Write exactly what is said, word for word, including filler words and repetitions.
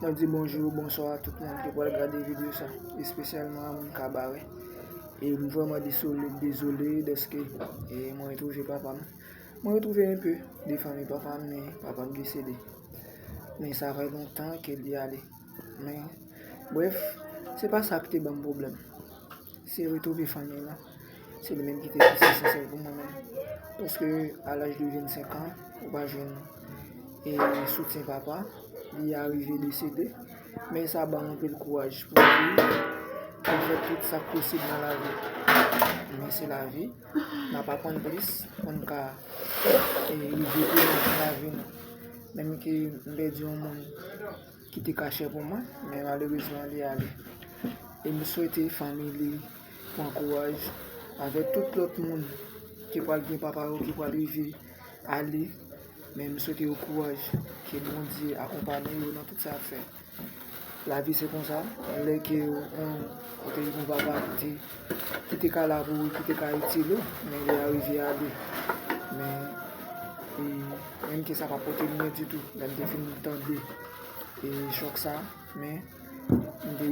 Mwen di bonjou, bonswa a tout moun ki pral gade videyo sa, espesyalman a moun Kabarè. E m vrèman desole, dezole dèske e mwen retwouve papa m. Mwen retwouve enpe de fanmi papa m, men papa m desede. Men sa fè lontan ke li ale. Men, brèf, se pa sa ki te ban m pwoblèm. Se retwouve fanmi lan. Se li menm ki te pi esansyèl pou mwen menm. Paske a laj de vennsenk an, ou pa jwenn e soutyen papa, li arive desede. Men sa ban m anpil kouraj pou m viv, pou m fè tout sa k posib nan lavi. Men se lavi, n ap aprann plis pou n ka e rive pi lwen nan lavi nou. Menm ke m pèdi yon moun ki te ka chè pou mwen, men malerezman li ale. E m swete fanmi li pran kouraj avèk tout lòt moun ki pral gen papa yo ki pral rive ale, men m swete yo kouraj, ke Bondye akonpaye yo nan tout sa y ap fè. Lavi se konsa, lè ke yon kote yon papa ki te, ki te ka la pou ou, ki te ka itil ou, men li arive ale. Men e, menm ke sa pa pote m byen ditou, lè m te fin tande e chòk sa, men m te